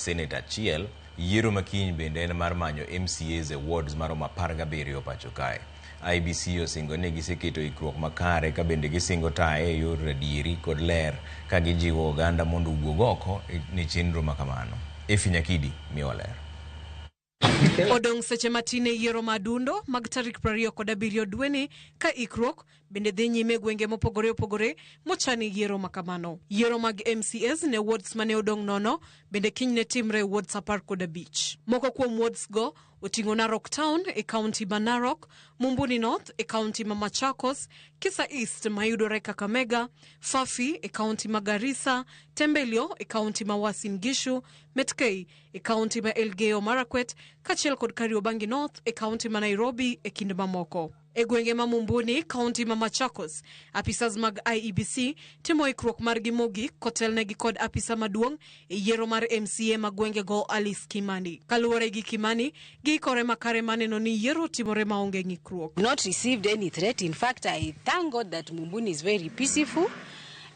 Senate achiel, yiero ma kiny bende en mar manyo MCAs e wards maromo 17 pacho kae. IEBC osingo ni giseketo ikruok makare ka bende gisingo taye e yor adieri kod ler ka gijiwo oganda mondo owuog oko ne chenro makamano. Effie Nyakidi miyowa ler. Odong' seche matin e yiero ma adundo mag tarik 27 dweni ka ikruok bende dhi nyime e gwenge mopogore opogore mochani yiero makamano. Yiero mag MCAs ne wards mane odong' nono bende kiny ne timre e wards 15. Moko kuom wards go oting'o Narok Town e kaunti ma Narok, Mumbuni North e kaunti ma Machakos, Kisa East mayudore Kakamega, Fafi e kaunti ma Garissa, Tembelio e kaunti ma Uasin Gishu, Metkei e kaunti ma Elgeyo Marakwet kaachiel kod Kariobangi North e kaunti ma Nairobi e kind mamoko. E gwenge ma Mumbuni, kaunti ma Machakos, apisas mag IEBC timo ikruok margi mogik kotelnegi kod apisa maduong' e yiero mar MCA ma gwengego Alice Kimani. Kaluwore gi Kimani, giikore makare maneno ni yiero timore maonge ng'ikruok. Not received any threat. In fact, I thank God that Mumbuni is very peaceful.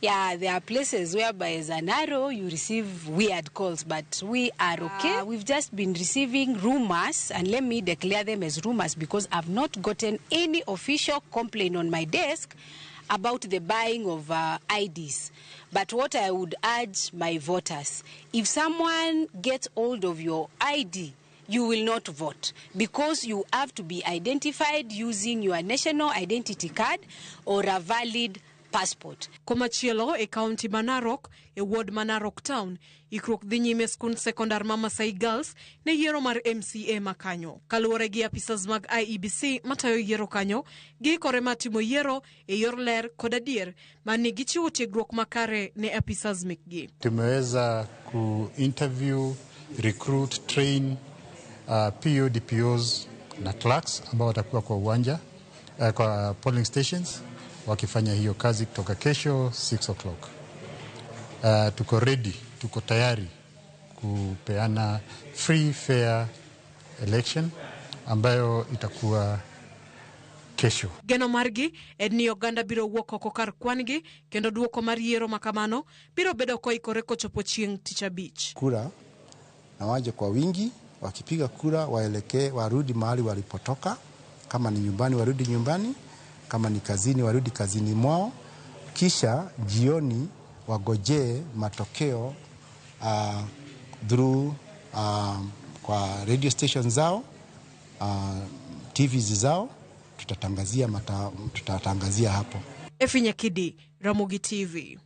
Yeah, there are places whereby as an arrow you receive weird calls, but we are okay. We've just been receiving rumors, and let me declare them as rumors because I've not gotten any official complaint on my desk about the buying of IDs. But what I would urge my voters, if someone gets hold of your ID, you will not vote because you have to be identified using your national identity card or a valid passport. Komachielo e kaunti ma Narok, e ward ma Narok Town, ikruok dhi nyime skund sekondar ma Masai Girls ne yiero mar MCA ma kanyo. Kaluwore gi apisas mag IEBC matayo yiero kanyo, giikore mar timo yiero e yor ler kod adier mani gichiwo tiegruok makare ne apisas mekgi. Tumeweza ku interview, recruit, train PO, DPOs na clerks ambao watakuwa kwa uwanja kwa polling stations wakifanya hiyo kazi kutoka kesho 6 o'clock. Tuko ready, tuko tayari kupeana free fair election ambayo itakuwa kesho. Geno margi en ni oganda biro wuok oko kar kwan-gi kendo duoko mar yiero makamano biro bedo koikore kochopo chieng' tich abich. Kura na waje kwa wingi, wakipiga kura waelekee, warudi mahali walipotoka. Kama ni nyumbani warudi nyumbani, kama ni kazini warudi kazini mwao, kisha jioni wagojee matokeo through kwa radio station zao, TVs zao, tutatangazia hapo. Effie Nyakidi, Ramogi TV.